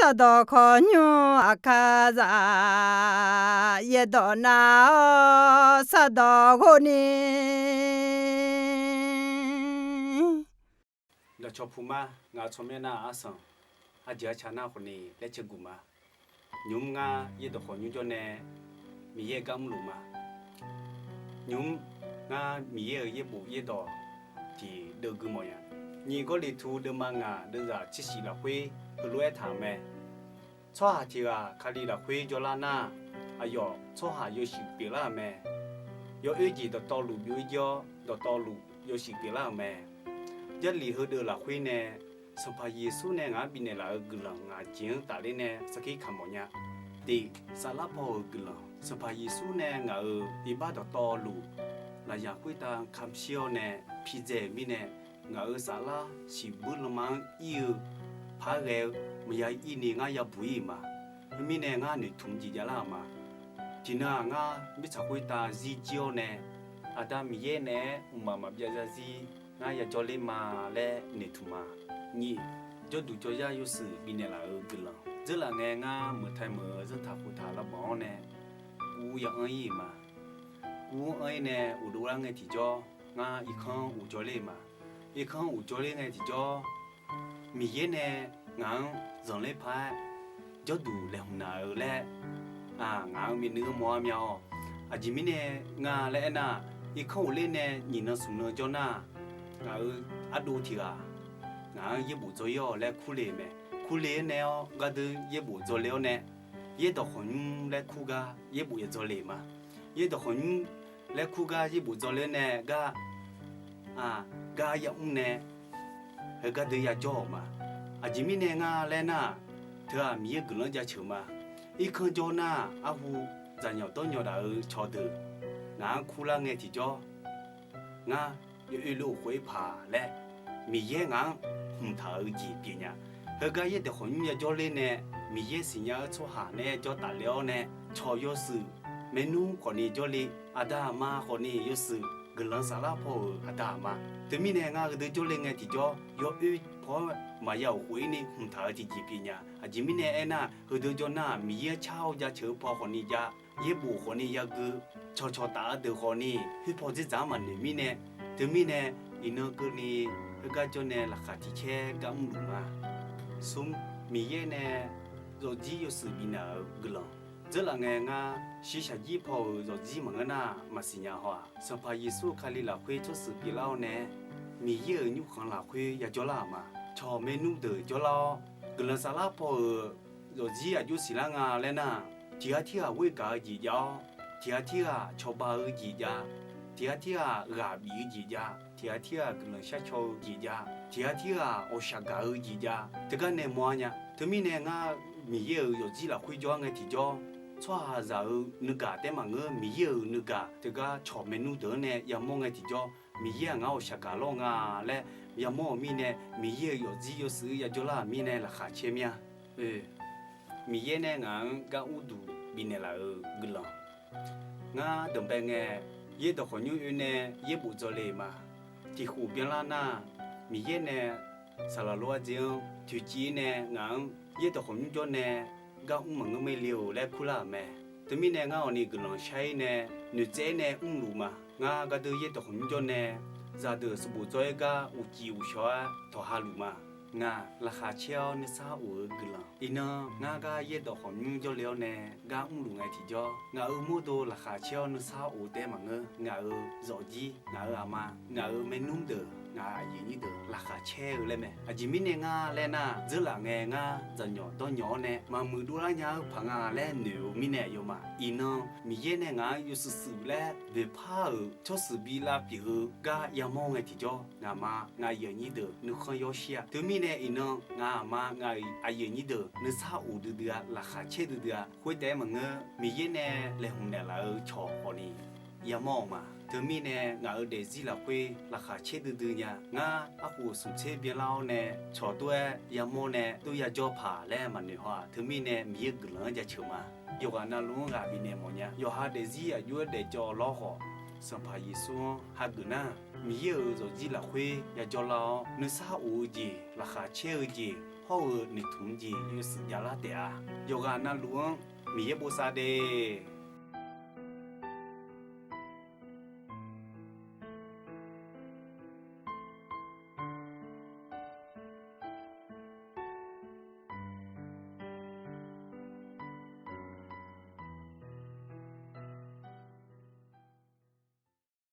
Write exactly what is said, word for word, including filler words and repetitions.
Sardawq khawqnymr aqkar zaf, yaerdawq nav-awr sardawq ghov ni. Dawqcawq puq ma, ngaq-euq tsawrmyanr nar arsanq, arjeuq arca nar khawf ni laer caev guq ma. Nymq-mr ngar yaerdawq khawqnymr jawr nae Miqyaer-euq gar mrluf ma. Nymq-mr ngar Miqyaer-euq yaerbof yaerdawq tiq deuv gui mawf nya. Nyiq Gawrliqtu deuvma ngaq deuvzaq tsershif lafkhoer heulof-aer taq-euq mae. Tsawrhaq tiq ghaq Kali lafkhoer jawrlar nar, aqyawf tsawrhaq yawshuif pyeuflar-euq mae. Yawoer jeq dawqtawvluf byov-ir jir-awr, dawqtawvluf yawshuif pyeuflar-euq mae. Jarlif heudeuq lafkhoer nae Sanqpaq Yeqsur nae ngaq-anr bifnaeq laf-euq guiqlanq ngaq jeq-anr tafler nae sarkir kamq mawf nya. Tiq, saflar paw-euq guiqlanq. Sanqpaq Yeqsur nae ngaq-euq iqbax dawqtawvluf lafyaq khoertav kamq shir-awr nae pidzae-euq mirnae, ngaq-euq saflar siqbuir lanma-anr ir-eu par ghae-eu maqya ir ni ngar yabuq ir-euq ma. Khoermirnae ngar noeqtmq jeq javlar-euq ma. Tiqnan-aq, ngar mirtsaq khoertav zir jir-awr nae, Aqda Miqyaer naeq-aer mqmaq maqbyav zarzir ngar yajawr ler ma laer noeqtmq ma. Nyiq, jawrduq jawryar yawshuif bifnaeq laf-euq guiqlanq. Dzeurlaf ngae ngar meuqtaq meuq-eu zanrtaq khoftaq lavbanq-awr nae, kuv ya anr ir-euq ma. Kuv anr ir nae uqdov lar ngae tiqjawr, ngar irkanr uq jawr ler-euq ma. Irkanr uq jawr ler ngae tiqjawr, Miqyaer nae ngaq-anr zanqler paq-aer jawrduq laeqhmq naq-eu laer, ngaq-anr myavnuiv-anr mawr-ar mya-awq. Aqjeq mirnae nga laer aernar, irkanr uq ler nae nyiq nan smq nan jawr nar, ngaq-euq ardov tiq ghaq ngaq-anr yaerbof dzaw ir-awq laer kurle-euq mae. Kurle-aer nae-awr gardeuv yaerbof dzaw le-awr nae, yaerdawq khawqnymr laer kur gar yaerbof ya dzaw le-euq ma. Yaerdawq khawqnymr laer kur gar yaerbof dzaw le-awr nae gar, gar yamr nae heugar deuv yajawr-euq ma. Aqjeq mirnae nga laer nar, teu-aq Miqyaer guiqlanq-anr jaceuq ma. Irkanr jawr nar, arhu dzaqnyawq dawrnyawq daq-eu cawqdeuq ngaq-anr kurlar ngae tiqjawr, ngar yawoer lof-eu khof-ir paq laer Miqyaer ngaq-anr hmqtaq-eu jeq pyeuf nya. Heugar yaerdawq khawqnymr yajawr ler nae, Miqyaer siqnya-eu tsawrhaq nae jawr tafle-awr nae, cawq yawshuif maernmr khawfni jawrle, aqda aqma khawfni yawshuif guiqlanq saflar paw-euq aqda aqma. Teumirnae ngar heudeuq jawrle ngae tiqjawr, yawoer paw-aer maqya-euq khof-ir ni hmqtaq-eu tiqjeq pyeuf nya. Aqjeq mirnae aernar, heudeuq jawr nar, Miqyaer-anr car-awr jaceuq-eu paw khawfni jav, yaerbof khawfni yagui, cawqcawq taf-eu deuq khawfni khoerpaw dzerdzaq-anr maqnoeq mirnae, teumirnae iqnan keuvni heugar jawr nae laqkhaq tiq caer gar mrluf ma. Smr, Miqyaer nae zawqjir yawshuif bifnaeq-euq guiqlanq. Dzeurlaf ngae ngar shiqshaq jir paw-euq zawqjir maqngeur nar maqsiq nya haw-aq, Sanqpaq Yeqsur Kali lafkhoer tsawrsheuq pyeuflar-awr nae, Miqyaer-euq nymrkhanq lafkhoer yajawr lar-euq ma. Cawq maernmr deuq jawrlar-awr, guiqlanq saflar paw-euq zawqjir aqjox siqlar nga laer nar, tiq ghaq tirghaq ghoer gaq-eu jeq jav-awr, tiq ghaq tirghaq cawba-eu jeq jav, tiq ghaq tirghaq ghaq bif-eu jeq jav, tiq ghaq tirghaq guiqlanq shar caw-eu jeq jav, tiq ghaq tirghaq ghawqshaq gaq-eu jeq jav, teugar nae mawr-ar nya. Teumirnae ngar Miqyaer-euq zawqjir lafkhoer jawr-ar ngae tiqjawr, tsawrhaqzaq-euq nuigaq taef-aer maqngeur, Miqyaer-euq nuigaq teugar cawq maernmr deuq-anr nae yamawr ngae tiqjawr, Miqyaer-aq ngar ghawqshaq gaq lawr nga laer yamawr-euq mirnae, Miqyaer-euq zawqjir yawshuif yajawr lar-euq mirnae laqkhaq caer mir-a. Miqyaer nae ngaq-anr gar urduq bifnaeq laf-euq guiqlanq. Ngar danqbae ngae, yaerdawq khawqnymr oe nae yaerbof dzaw le-euq ma. Tiq khof byanlar nar, Miqyaer nae saqlaq lof-aer dzer-anr toeqciv-ir nae ngaq-anr yaerdawq khawqnymr jawr nae gar mr maqngeur mae le-euq laer kurlar-euq mae. Teumirnae ngar awqni guiqlanq shar-ir nae noeqtsaev-ir nae mrluf ma. Ngar gardeuv yaerdawq khawqnymr jawr nae zaqdeuq sanqbof dzaw-aer gar uqcif uqshawq-aer tawqha luf ma. Ngaq laqkhaq caer-awr nuisar of-eu guiqlanq. Iqnan ngar gar yaerdawq khawqnymr jawrle-awr nae gar mrluf ngae tiqjawr, ngaq-euq mawrdo laqkhaq caer-awr nuisar of taef-aer maqngeur. Ngaq-euq zawqjir, ngaq-euq aqma, ngaq-euq maernmr deuq, ngaq-euq aqyuif aqnyir deuq laqkhaq caer-eu laer mae. Aqjeq mirnae ngar laer nar, dzeurlaf ngae ngar dzaqnyawq dawrnyawq-awr nae maqmuiq dovlar nya-eu paq nga laer noeq-eu mirnae aqyawfmaf. Iqnan Miqyaer nae ngaq-anr yawshuif shuif laer boeqpar-euq tsawrshuif bi lavpyeuf-eu gar yamawr ngae tiqjawr, ngaqma ngaq-euq aqyuif aqnyir deuq nuikhanr yawshir-a. Teumirnae iqnan ngaq aqma ngaq-euq aqyuif aqnyir deuq nuisar of duidui-a, laqkhaq caer duidui-a. Khoertaef-aer maqngeur, Miqyaer nae laeqhmq naeqlaf-eu cawq khawfni yamawr-euq ma. Teumirnae ngaq-euq daefzir lafkhoer laqkhaq caer duidui nya. Ngar arkhof smq tser byanlar-awr nae cawq tov-aer yamawr nae tov yajawr paq laer maqnoeq haw-aq, teumirnae Miqyaer guiqlanq-anr jaceuq ma. Yawqghaq navluf-anr ghaq bifnaeq mawf nya. Yawqha daefzir aqjox-aer daefcawv lawr khawf, Sanqpaq Yeqsur-anr hageuf nar, Miqyaer-euq zawqjir lafkhoer yajawr lar-awr, nuisar of-eu jeq, laqkhaq caer-eu jeq, hawr-eu noeqtmq-anr jeq yawshuif javlar taef-a. Yawqghaq navluf-anr Miqyaer bosav de.